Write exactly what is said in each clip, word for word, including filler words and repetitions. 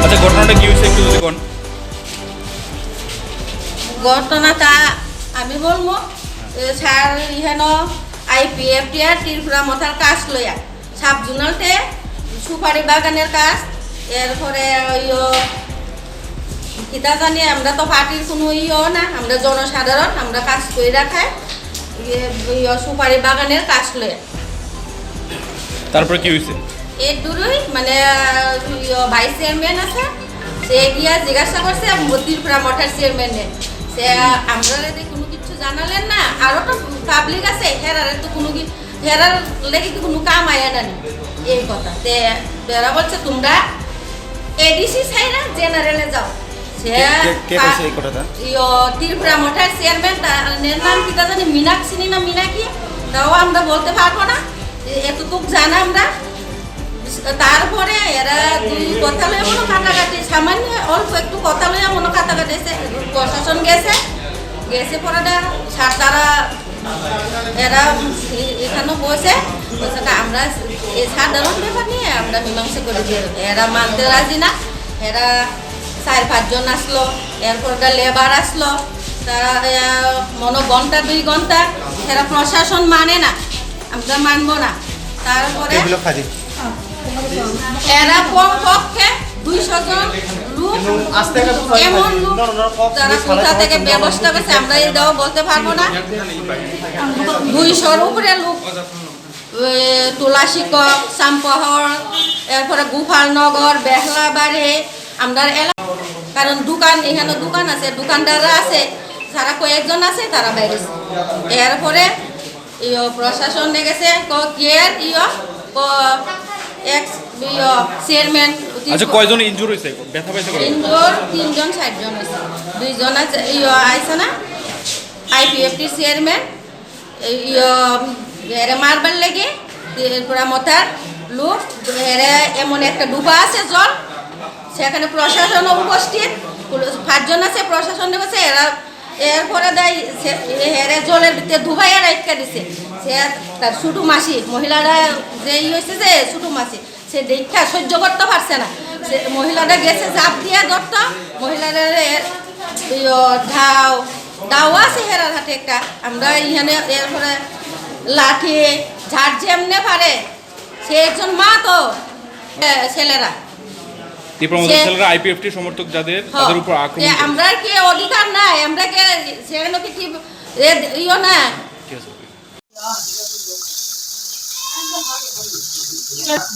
আচ্ছা, ঘটনাটা কি হয়েছে একটু যদি কোন? ঘটনাটা আমি বলবো, এ, স্যার এখানে আইপিএফটিআর ত্রিপুরা মথার কাজ লইয়া সাব জোনালতে সুপারি বাগানের কাজ, এরপরে ওই ও, কিতা জানি, আমরা তো পার্টির কোনো ইয়েও না, আমরা জনসাধারণ, আমরা কাজ করে রাখায়, ইয়ে, ওই ও সুপারি বাগানের কাজ লইয়া। তারপরে কি হয়েছে? এর দূরই মানে, আহ, ইয়ে, ভাইস চেয়ারম্যান আছে, সে গিয়া জিজ্ঞাসা করছে ত্রিপুরা মঠার চেয়ারম্যানে, সে, আহ, আমরা যদি কোনো কিছু জানালেন না, আরো তো পাবলিক আছে, হেরারে তো কোনো কি হেরার লেগে কি কোনো কাম আয়া নানি? এই কথা। তে এরা বলছে, "তোমরা এডিসি ছাইরা জেনারেলে যাও।" সে কে, কে, কে কইছে এই কথাটা? ইয়ো, ত্রিপুরা মঠার চেয়ারম্যান, তার নাম কিতা জানি, মীনাক্ষী না মীনাকি? তাও আমরা বলতে পারবো না। এ-, এতটুক জানা আমরা। তারপরে এরা দুই কথা লইয়া কোনো কাটাকাটি, সামান্য অল্প একটু কথা লইয়া কোনো কাটাকাটি হয়েছে। প্রশাসন গেছে, গেছে পরে দা স্যার তারা এরা এ-, এখানে বসে, বলছে, "তা আমরা এই সাধারণ ব্যাপার নিয়ে আমরা মীমাংসা করে দিয়ে দেবো।" এরা মানতে রাজি না, এরা চার পাঁচজন আসলো, এরপর গা লেবার আসলো, তারা, আহ, মনো ঘন্টা দুই ঘন্টা, এরা প্রশাসন মানে না, আমরা মানবো না। তারপরে এগুলো খালি। এরা কমপক্ষে দুইশো জন লোক, এমন লোক যারা কোথা থেকে ব্যবস্থা করছে, আমরা এটাও বলতে পারবো না। দুইশোর উপরে লোক, এ, তুলাসিকো, সাম্পহর, এরপরে গোপালনগর, বেহলাবাড়ি, আমরা এলাকা, কারণ দোকান, এখানে দোকান আছে, দোকানদাররা আছে, যারা কয়েকজন আছে, তারা বাইরে। এরপরে ইয়ো, প্রশাসন নিয়ে গেছে, ক-, কেয়ার ইয়ো, ক-, এক্স ইয়ো, চেয়ারম্যান। আচ্ছা, কয়জন ইনজুর হয়েছে? ব্যথা পাইছে কয়জন? ইনজুর তিনজন, চারজন হয়েছে। দুইজন আছে, ইয়ো, আইছে না? আইপিএফটির চেয়ারম্যান, ইয়ো, এরে মারবার লেগে, ত্রিপুরা মথার লোক, এরে এমন একটা ডুবা আছে জল, সেখানে প্রশাসন উপস্থিত, পুলিশ পাঁচজন আছে, প্রশাসন নেমেছে, এরা এরপরে দেয় সে, হেরে জলের ভিতরে ডুবাইয়া রাখতে দিছে। সে তার ছোট মাসি, মহিলারা যে ই হয়েছে যে ছোট মাসি, সে দেখা সহ্য করতে পারছে না। সে মহিলারা গেছে ঝাঁপ দিয়ে ধরতো, মহিলারা এ-, ইয়ো, ধাও, দাও আছে হেরার হাতে একটা। আমরা এখানে এরপরে লাঠি, ঝাড় যেমনে পারে, সে একজন মা তো, এ, ছেলেরা। ত্রিপুরা মথার সে ছেলেরা আইপিএফটি সমর্থক যাদের, হ। তাদের উপর আক্রমণ যে করে। আমরা কি অধিকার নাই? আমরা কি সেখানে কি, কি, এ, ইয়ো না? ঠিক আছে।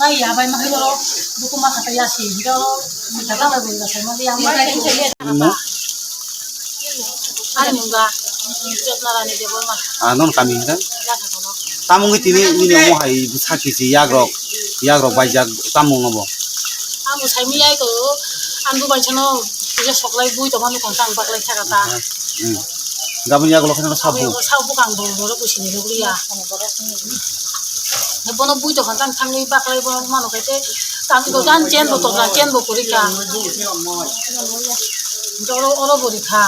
Bai ya, bai mahai borok, buku ma kata ya si, hingke oro, kata bai bai sai ma liya, ma bai bai. Ani mungga, Jotna Rani Debbarma. Ah, non kami hingka? Tamungwi tini nini omo hai sakhi si yagrok, yagrok baijak tamung obo. Amo saimi yai ko, ang bubaisano kisa soklai bui tongma nukha ang baklai thaka ta. Hmm. Gabon yagulo kheno sabu. Sabu kang bo borok bui sini rwgya. Bono bui tongkha ang thangwi baklai bono mano khe tei tang ko gan chen bo tongkha, chen bo kwrwi kha. Oro, oro bo rikha.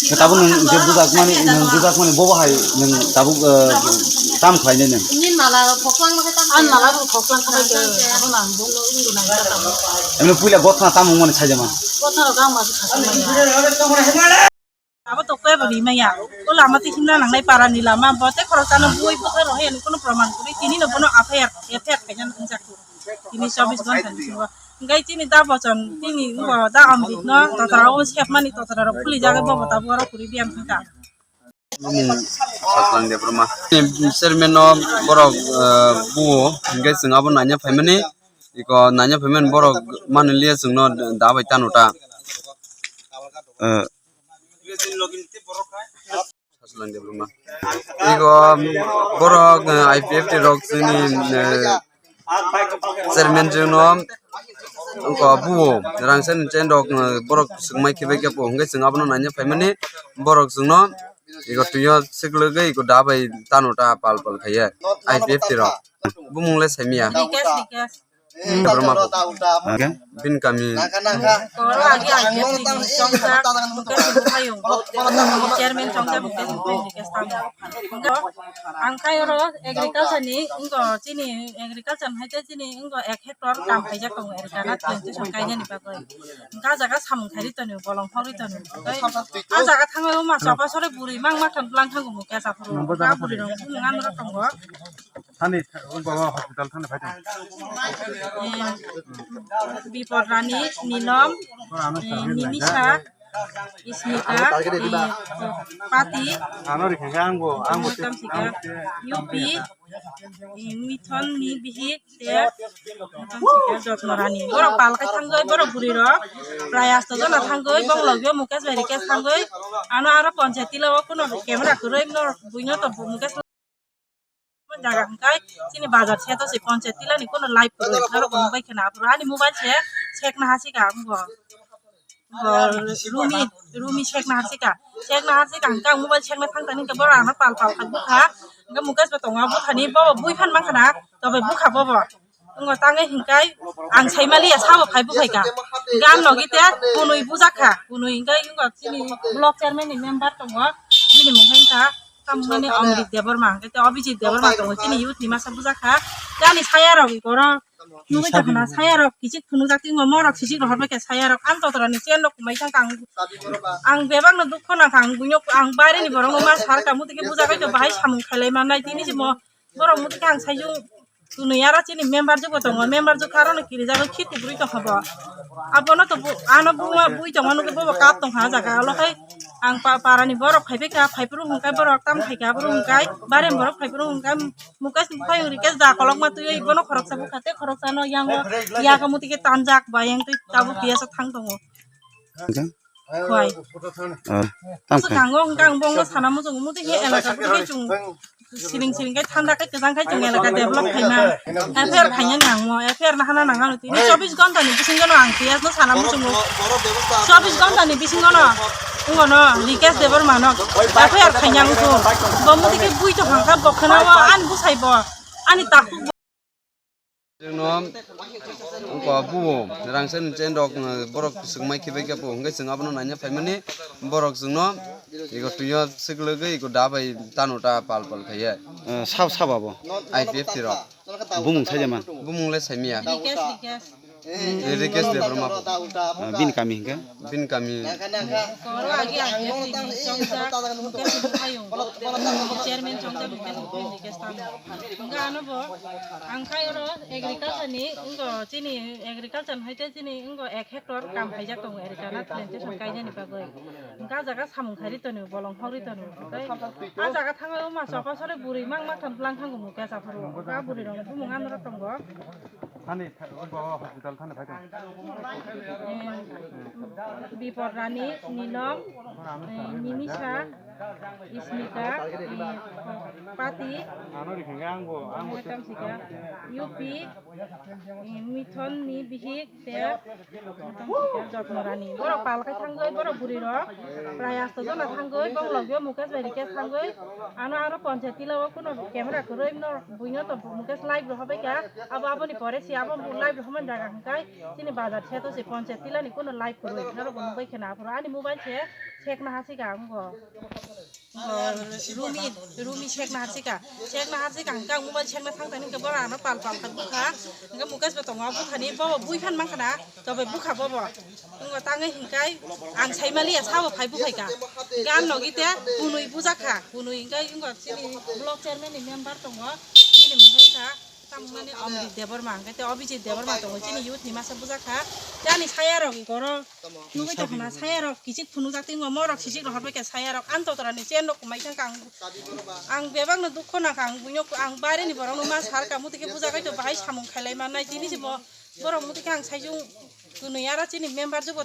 Tabuk nwng je bujakmani, nwng bujakmani bobo hai nwng tabuk, eh, tam khlainai nwng. Nini mala rok khoklang no khe tam. Ani mala rok khoklang kha bai khe, abono ang bono wngwi nai kha tamo. Emne puila gotha tam wngmani saijama. Gotha rok ang ma kha samani. Abo to kebo ri maya. O lama twi himna nangnai para ni lama, bo tei khorok chano bui bwtha rok he ani kono proman kwrwi, tini no bono F I R, F I R khaina nangjakgo. Tini chobbish ghonta ni bisingo. Hingke tini da bochon, tini bo da Amrit no totra o sepmani totra rok khuli jagwi bo bo tabuk oro kwrwi biyang thangkha. Bumung Sajlang Debbarma. Chairman no borok, eh, buo, hingke chwng abo naina phaimani, iko naina phaimani borok manliya chwngno da bai tano ta. Eh. Sajlang Debbarma. Iko borok, eh, I P F T rok chini, eh, chairman chwngno wngkha buo rangchakni chain rok, eh, borok swngmai khibai khe bo hwnkhe chwng abono naina phaimani borok chwngno iko twio swklwgwi iko da bai tano ta pal pal khaiya I P F T rok. Bumung le saimya. Rikesh, Rikesh. Borok ma. Hwnkhe? Bini kami. Koro agi I P F T ni chongsa, Mukesh Mukhayung. Chairman chongsa Mukesh Mukhayung Rikesh tamo. Ang khe oro agriculture ni, wngkha chini agriculture hai khe chini wngkha ek hectare kam khaijak tongo agriculture plantation kainani bagwi. Wngkha ah jaga samung khairi tongo, bolong hogwi tongo. Tei ah jaga thangwi ma choba sore bwrwi mang ma thang bwlang thango Mukesh aphuru. Bwrwi rok bumung ano tongo. Thani, baba hospital thani phai thang. Eh, Bipod Rani, Nilom, eh, Nimisa, Ismita, eh, Pati, ano rikha ang bo, ang bo, Motam Sika, U P, eh, Mithon ni bihik, te, Motam Sika, Jotno Rani. Borok pal khai thangwi, borok bwrwi rok, prai asto jona thangwi, bong logyo Mukesh bai Rikesh thangwi, ano aro panchayati lo kuno camera kwrwi no, buino to Mukesh jaga hwnkhe chini bazar se to se panchayat tila ni kono live kwrwi norok bo nugwi kheno aphuru ani mobile se sekna hasika wngkha wngkha Rumi Rumi sekna hasika sekna hasika hwnkhe ang mobile sekna thang thani hwnkhe borok ano pal pal khai bukha hwnkhe Mukesh bo tongo buthani bo bui phan mankha na tobai bukha bobo wngkha tangwi hwnkhe ang saimaliya sabo phai bukhaika gan logi te kunui bujakha kunui hwnkhe wngkha chini block chairman ni member tongo bini mung khe wngkha Tamoni Amrit Debbarma, hwnkhe tei Abhijit Debbarma tongo, chini youth ni masa bujak kha. Tei ani saya rok ikoro nugwi tongkha na, saya rok kichik phunukjak, tei morok sijik rohor bai kha saya rok. Ang totora ni chen rok kwmai thang kha, ang, ang bebak no dukho nang kha, ang buino, ang baire ni borok no ma sar kha, muti khe bujak bai kha, bahai samung khailai mannai, tini se mo borok muti khe ang saijung Twnwi aro chini member jugo tongo, member jukha aro no kirijagwi khi kubrwi tongkha bo. Abono to bu-, ano buma bui tongo, nukhe bobo cup tongkha ah jaga, olo khai ang pa-, parani borok phaibai kha, phaiphuru hwnkhe borok tam phaikha, aphuru hwnkhe bareng borok phaiphuru hwnkhe Mukesh phai hwnkhe ja kolokma twiwi bono khoroksa bukha tei khoroksano yango yago muti khe tanjak ba yang twi tabuk kiyasa thang tongo. Hwnkhe? Hwai. Ah, tam Aswk khai. Ang o hwnkhe ang bongno sana muchungo, muti khe elaka puri khe chwng siring siring khe thanda khe kwchang khe chwng elaka develop khaima. F I R khaina nangmo, F I R nahana nangano tini chobbish ghonta ni bisingo no ang P S no sana muchungo. Chobbish ghonta ni bisingo no wngkha no Rikesh Debbarma no F I R khaina wngkha. Bo muti khe bui tongkha kha bo khwnao ani bwsai bo ani takhuk. Chwngno wngkha buo rangchakni chain rok, uh, borok swngmai khibai khe bo hwnkhe chwng abono naina phaimani borok chwngno iko twio swklwgwi iko da bai tano ta pal pal khaiya. Uh, sab sab abo? I P F T rok. Bumung sai jaman? Bumung le saimya. Rikesh, Rikesh. Eh, Rikesh Debbarma. Uh, bini kami hwnkhe? Bini kami. Koro agi ang F T ni chongsa, Mukesh Mukhayung. Chairman chongsa Mukesh Mukhayung Rikesh tamo. Hwnkhe ano bo ang khai oro agriculture ni, wngkha chini agriculture hai khe chini wngkha ek hectare kam khaijak tongo agriculture plantation kainani bagwi. Hwnkhe ah jaga samung khairi tongo, bolong hogri tongo. Tei ah jaga thangwi ma choba sore bwrwi mang ma thang bwlang thango Mukesh aphuru. Hwnkhe ah bwrwi rok bumung ano tongo. Thani, baba hospital thani phai thang. Eh, Bipod Rani, Nilom, eh, Nimisa, Ismita, eh, Pati, Ano rikha ang bo, ang bo. Tam sika, U P, eh, Mithon ni bihik, te, Jotno Rani. Borok pal khai thangwi, borok bwrwi rok, prai asto jona thangwi, bong logyo Mukesh bai Rikesh thangwi, ano aro panchayat tila o kuno camera kwrwi no buino to Mukesh live rohor bai kha. Abo aboni pore se abo live rohormani jaga hwnkhe chini bazar se to se panchayat tila ni kuno live kwrwi norok bo nugwi kheno aphuru ani mobile se sekna hasika wngkha. Rumi, Rumi sekna hasika. Sekna hasika hwnkhe ang mobile sekna thang thani hwnkhe borok ano pal pal kha bukha. Hwnkhe Mukesh bo tongo bukhani bobo bui phan mankha na tobai bukha bobo. Wngkha tangwi hwnkhe ang saimaliya sabo phai bukhaikha. Hwnkhe ang logi te kunui bujakha. Kunui hwnkhe wngkha chini block chairman ni member tongo. Bini mung khe wngkha Amrit Debbarma, hwnkhe tei Abhijit Debbarma tongo, chini youth ni masa bujak kha. Tei ani saya rok goro nugwi tongkha na, saya rok kichik phunukjak, tei morok sijik rohor bai kha saya rok. Ang totora ni chen rok mai thang kha, ang, ang bebak no dukho nang kha, ang buino, ang bari ni borok no ma sar kha, muti khe bujak khe to bahai samung khailai mannai, tini se bo borok muti khe ang saijung kwnwi ara chini member jogo.